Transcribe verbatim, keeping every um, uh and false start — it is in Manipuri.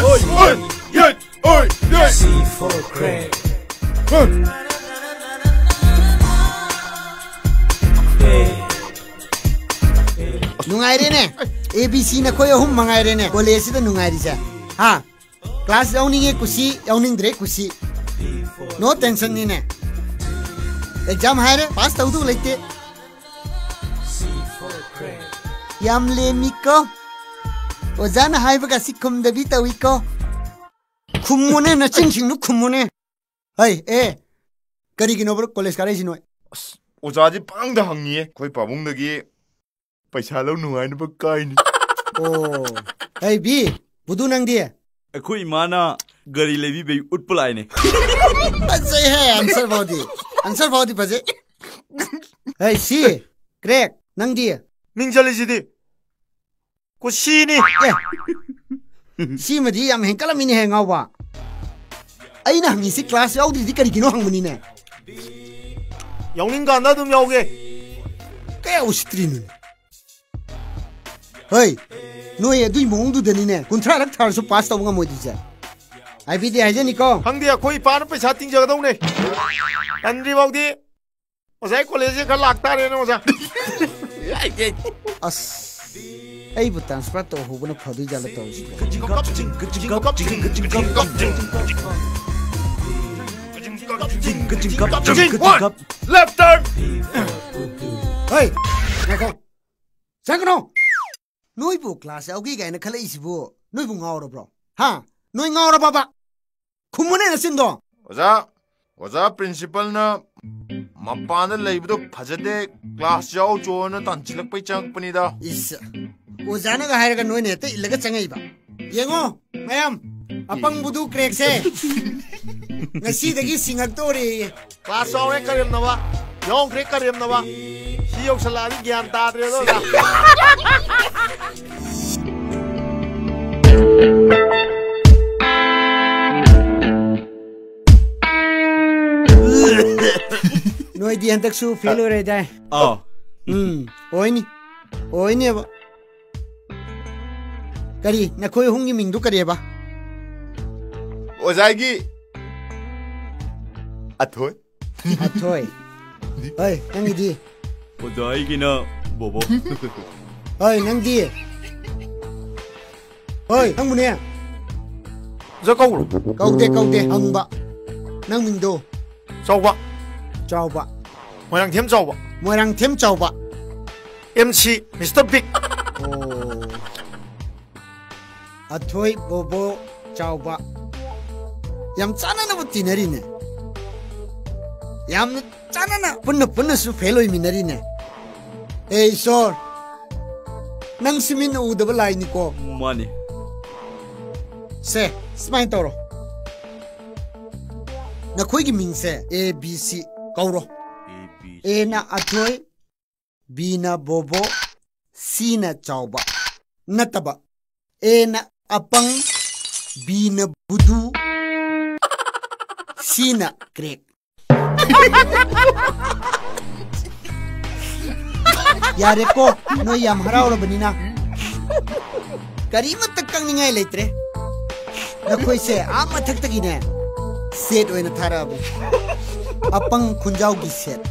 ꯑꯣꯏ, ꯑꯣꯏ, ꯌꯦꯠ, ꯑꯣꯏ, ꯌꯦꯠ꯫ C for Crack. ꯅꯨꯡꯉꯥꯏꯔꯦꯅꯦ꯫ ꯑꯦ ꯕꯤ ꯁꯤ ꯅꯈꯣꯏ ꯑꯍꯨꯝ ꯃꯉꯥꯏꯔꯦꯅꯦ ꯀꯣꯂꯦꯖꯁꯤꯗ ꯅꯨꯡꯉꯥꯏꯔꯤꯁꯦ꯫ ꯍꯥ? ꯀ꯭ꯂꯥꯁ ꯌꯥꯎꯅꯤꯡꯉꯦ ꯀꯨꯁꯤ, ꯌꯥꯎꯅꯤꯡꯗ꯭ꯔꯦ ꯀꯨꯁꯤ꯫ ꯅꯣ ꯇꯦꯟꯁꯟ ꯅꯤꯅꯦ꯫ ꯑꯦꯛꯖꯥꯝ ꯍꯥꯏꯔꯦ, ꯄꯥꯁ ꯇꯧꯗꯧ ꯂꯩꯇꯦ꯫ ꯌꯥꯝ ꯂꯦꯝꯃꯤꯀꯣ꯫ ꯑꯣꯖꯥꯅ ꯍꯥꯏꯕꯒ ꯁꯤ ꯈꯨꯝꯗꯕꯤ ꯇꯧꯏꯀꯣ꯫ ꯈꯨꯝꯃꯨꯅꯦ, ꯅꯆꯤꯟꯁꯤꯡꯗꯨ ꯈꯨꯝꯃꯨꯅꯦ꯫ ꯍꯩ, ꯑꯦ, ꯀꯔꯤꯒꯤꯅꯣꯕ ꯀꯣꯂꯦꯖ ꯀꯥꯔꯛꯏꯁꯤ ꯅꯣꯏ? ꯑꯁ, ꯑꯣꯖꯥꯁꯦ ꯄꯪꯗ ꯍꯪꯉꯤꯌꯦ꯫ ꯑꯩꯈꯣꯏ ꯄꯥꯕꯨꯡꯗꯒꯤ ꯄꯩꯁꯥ ꯂꯧ ꯅꯨꯡꯉꯥꯏꯅꯕ ꯀꯥꯏꯅꯤ꯫ ꯑꯣ, ꯍꯩ ꯕꯤ, ꯕꯨꯗꯨ ꯅꯪꯗꯤ? ꯑꯩꯈꯣꯏ ꯏꯃꯥꯅ ꯒꯥꯔꯤ ꯂꯩꯕꯤꯕꯩ ꯎꯠꯄ ꯂꯥꯛꯏꯅꯦ꯫ ꯐꯖꯩꯍꯦ, ꯑꯟꯁꯔ ꯐꯥꯎꯗꯤ, ꯑꯟꯁꯔ ꯐꯥꯎꯗꯤ ꯐꯖꯩ꯫ ꯍꯩ ꯁꯤ, ꯀ꯭ꯔꯦꯛ, ꯅꯪꯗꯤ? ꯃꯤꯡ ꯆꯜꯂꯤꯁꯤꯗꯤ ꯀꯨꯁꯤꯅꯤ꯫ ꯑꯦ, ꯁꯤꯃꯗꯤ ꯌꯥꯝ ꯍꯦꯟꯀꯠꯂꯝꯃꯤꯅꯦꯍꯦ ꯉꯥꯎꯕ꯫ ꯑꯩꯅ ꯍꯪꯉꯤꯁꯤ ꯀ꯭ꯂꯥꯁ ꯌꯥꯎꯗ꯭ꯔꯤꯗꯤ ꯀꯔꯤꯒꯤꯅꯣ ꯍꯪꯕꯅꯤꯅꯦ꯫ ꯌꯥꯎꯅꯤꯡꯀꯥꯟꯗ ꯑꯗꯨꯝ ꯌꯥꯎꯒꯦ꯫ ꯀꯌꯥ ꯎꯁꯤꯠꯇ꯭ꯔꯤꯅꯣꯅꯦ꯫ ꯍꯣꯏ, ꯅꯣꯏ ꯑꯗꯨꯏ ꯃꯑꯣꯡꯗꯨꯗꯅꯤꯅꯦ ꯀꯨꯟꯊ꯭ꯔꯥꯔꯛ ꯊꯥꯔꯁꯨ ꯄꯥꯁ ꯇꯧꯕ ꯉꯝꯃꯣꯏꯗ꯭ꯔꯤꯁꯦ꯫ ꯍꯥꯏꯕꯤꯗꯦ ꯍꯥꯏꯖꯅꯤꯀꯣ꯫ ꯈꯪꯗꯦ, ꯑꯩꯈꯣꯏ ꯏꯄꯥꯅ ꯄꯩꯁꯥ ꯇꯤꯡꯖꯒꯗꯧꯅꯦ꯫ ꯇꯟꯗ꯭ꯔꯤ ꯐꯥꯎꯗꯤ ꯑꯣꯖꯥ, ꯑꯩ ꯀꯣꯂꯦꯖꯁꯦ ꯈꯔ ꯂꯥꯛꯇꯥꯔꯦꯅꯦ ꯑꯣꯖꯥ꯫ ꯑꯁ, ꯑꯩꯕꯨ ꯇ꯭ꯔꯥꯟꯁꯐꯔ ꯇꯧꯍꯧꯕꯅ ꯐꯗꯣꯏ ꯖꯥꯠꯂ ꯇꯧꯔꯤꯁꯤꯕꯣ? Left turn. ꯍꯩ, ꯉꯥꯏꯈꯣ꯫ ꯆꯪꯒꯅꯣ꯫ ꯅꯣꯏꯕꯨ ꯀ꯭ꯂꯥꯁ ꯌꯥꯎꯒꯦ ꯀꯥꯏꯅ ꯈꯜꯂꯛꯏꯁꯤꯕꯨ ꯅꯣꯏꯕꯨ ꯉꯥꯎꯔꯕ꯭ꯔꯣ? ꯍꯥ? ꯅꯣꯏ ꯉꯥꯎꯔꯕꯕ? ꯈꯨꯝꯃꯨꯅꯦ ꯅꯆꯤꯟꯗꯣ꯫ ꯑꯣꯖꯥ, ꯑꯣꯖꯥ ꯄ꯭ꯔꯤꯟꯁꯤꯄꯜꯅ ꯃꯄꯥꯟꯗ ꯂꯩꯕꯗꯣ ꯐꯖꯗꯦ, ꯀ꯭ꯂꯥꯁ ꯌꯥꯎ ꯆꯣꯅ ꯇꯥꯟꯁꯤꯜꯂꯛꯄꯩ ꯆꯪꯉꯛꯄꯅꯤꯗ꯫ ꯏꯁ, ꯑꯣꯖꯥꯅꯒ ꯍꯥꯏꯔꯒ ꯅꯣꯏꯅ ꯍꯦꯛꯇ ꯏꯜꯂꯒ ꯆꯪꯉꯛꯏꯕ꯫ ꯌꯦꯡꯉꯣ ꯃꯌꯥꯝ, ꯑꯄꯪꯕꯗꯨ ꯀ꯭ꯔꯦꯛꯁꯦ ꯉꯁꯤꯗꯒꯤ ꯁꯤꯡꯉꯛꯇꯣꯔꯦꯌꯦ꯫ ꯀ꯭ꯂꯥꯁ ꯌꯥꯎꯔꯦ ꯀꯔꯦꯝꯅꯕ, ꯌꯥꯎꯈ꯭ꯔꯦ ꯀꯔꯦꯝꯅꯕ꯫ ꯁꯤ ꯌꯧꯁꯜꯂꯛꯑꯗꯤ ꯒ꯭ꯌꯥꯟ ꯇꯥꯗ꯭ꯔꯦꯗ ꯑꯣꯖꯥ꯫ ꯅꯣꯏꯗꯤ ꯍꯟꯗꯛꯁꯨ ꯐꯦꯜ ꯑꯣꯏꯔꯦꯗꯥꯏ? ꯑꯥ꯫ ꯎꯝ, ꯑꯣꯏꯅꯤ꯫ ꯑꯣꯏꯅꯦꯕ꯫ ꯀꯔꯤ? ꯅꯈꯣꯏ ꯑꯍꯨꯝꯒꯤ ꯃꯤꯡꯗꯨ ꯀꯔꯤꯑꯕ? ꯑꯣꯖꯥꯒꯤ ꯑꯊꯣꯏ꯫ ꯑꯊꯣꯏ꯫ ꯍꯣꯏ, ꯅꯪꯒꯤꯗꯤ? ꯑꯣꯖꯥ, ꯑꯩꯒꯤꯅ ꯕꯣꯕꯣ꯫ ꯍꯣꯏ, ꯅꯪꯗꯤ? ꯍꯣꯏ, ꯅꯪꯕꯨꯅꯦ? ꯑꯣꯖꯥ ꯀꯧꯕ꯭ꯔꯣ? ꯀꯧꯗꯦ, ꯀꯧꯗꯦ, ꯍꯪꯕ꯫ ꯅꯪ ꯃꯤꯡꯗꯣ? ꯆꯥꯎꯕ꯫ ꯆꯥꯎꯕ꯫ ꯃꯣꯏꯔꯥꯡꯊꯦꯝ ꯆꯥꯎꯕ꯫ ꯃꯣꯏꯔꯥꯡꯊꯦꯝ ꯆꯥꯎꯕ꯫ M C, mister big. ꯑꯣ꯫ ꯑꯊꯣꯏ, ꯕꯣꯕꯣ, ꯆꯥꯎꯕ꯫ ꯌꯥꯝ ꯆꯥꯟꯅꯅꯕ ꯇꯤꯟꯅꯔꯤꯅꯦ꯫ ꯌꯥꯝꯅ ꯆꯥꯟꯅꯅ ꯄꯨꯟꯅ ꯄꯨꯟꯅꯁꯨ ꯐꯦꯜ ꯑꯣꯏꯃꯤꯟꯅꯔꯤꯅꯦ꯫ ꯑꯦ ꯏꯁꯣꯔ, ꯅꯪꯁꯤ ꯃꯤꯠꯅ ꯎꯗꯕ ꯂꯥꯏꯅꯤꯀꯣ꯫ ꯃꯥꯅꯤ꯫ ꯁꯦ, ꯁꯨꯃꯥꯏꯅ ꯇꯧꯔꯣ꯫ ꯅꯈꯣꯏꯒꯤ ꯃꯤꯡꯁꯦ A B C ꯀꯧꯔꯣ꯫ A B C. ꯑꯦꯅ ꯑꯊꯣꯏ, ꯕꯤꯅ ꯕꯣꯕꯣ, ꯁꯤꯅ ꯆꯥꯎꯕ꯫ ꯅꯠꯇꯕ꯫ ꯑꯦꯅ ꯑꯄꯪ, ꯕꯤꯅ ꯕꯨꯗꯨ, ꯁꯤꯅ ꯀ꯭ꯔꯦꯛ꯫ ꯌꯥꯔꯦꯀꯣ, ꯅꯣꯏ ꯌꯥꯝ ꯍꯔꯥꯎꯔꯕꯅꯤꯅ꯫ ꯀꯔꯤꯃꯠꯇ ꯀꯛꯅꯤꯡꯉꯥꯏ ꯂꯩꯇ꯭ꯔꯦ꯫ ꯅꯈꯣꯏꯁꯦ ꯑꯥ ꯃꯊꯛꯇꯒꯤꯅꯦ ꯁꯦꯠ ꯑꯣꯏꯅ ꯊꯥꯔꯛꯑꯕꯅꯤ꯫ ꯑꯄꯪ ꯈꯨꯟꯖꯥꯎꯒꯤ ꯁꯦꯠ꯫